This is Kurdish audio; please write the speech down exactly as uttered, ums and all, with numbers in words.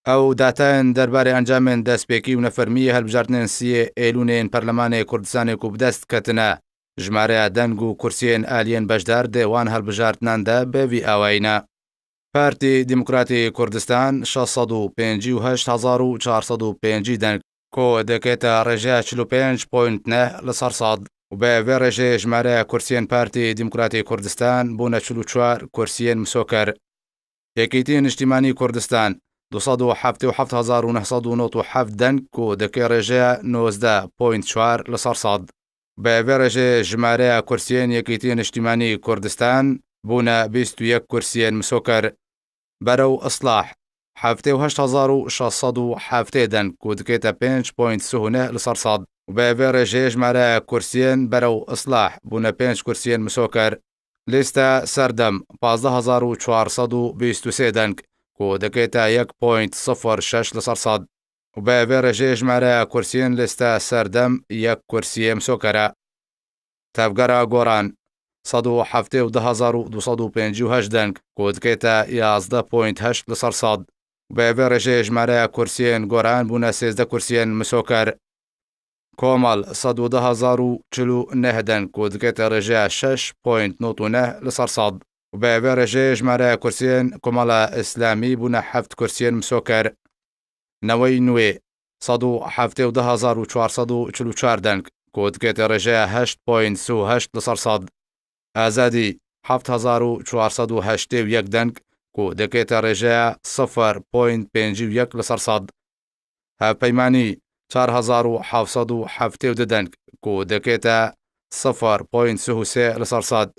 Ew datayên derbarê encamên destpêkî û nefermî yê hilbijartinên siyê Êlûnê yên Perlemanê Kurdistanê ku bi dest ketine, jimareya deng û kursiyên aliyên beşdar dê wan hilbijartinan de bi vî awayî ne. Partî Demokratî Kurdistan şeş sed û pêncî û heşt hezar û çar sed û pêncî deng ku dikête rêjeya çil û pênc point neh li ser sed û bi vê rêjeyê jimareya kursiyên Partî Demokratî Kurdistan bûne çil û çar kursiyên misoker. Yekîtî Niştîmanî Kurdistan du sed û heftê û heft hezar û neh sed û nod û heft deng ku dike rêjeya nozdeh point çar li ser sed. Bi vê rêjê jimareya kursiyên Yekîtî Niştîmanî Kurdistan bûne bîst û yek kursiyên misoker. Berew Islah heftê û heşt hezar û şeş sed û heftê deng ku dikête pênc point sih û neh li ser sed. Bi vê rêjê jimareya kursiyên Berew Islah bûne pênc kursiyên misoker. Lîsta Serdem pazdeh hezar û çar sed û bîst û sê deng ku dikête yek point sifir şeş li ser sed. Û bi vê rêjê jimareya kursiyên lîsta Serdem yek kursiyê misoker e. Tevgera Goran sed û heftê û du hezar û du sed û pêncî û heşt deng ku dikête yazdeh point heşt li ser sed. Û bi vê rêjê jimareya kursiyên Goran bûne sêzdeh kursiyên misoker. Komal sed û du hezar û çil û neh deng ku dikête rêjeya şeş point nod û neh li ser sed. Û bi vê rêjê jimareya kursiyên Komala Îslamî bûne heft kursiyên misoker. Newey Nûê sed û heftê û du hezar û çar sed û çil û çar deng ku dikête rêjeya heşt point sih û heşt li ser sed. Azadî heft hezar û çar sed û heştê û yek deng ku dikête rêjeya sifir point pêncî û yek li ser sed. Hevpeymanî çar hezar û heft sed û heftê û du deng ku dikête sifir point sih û sê li ser sed.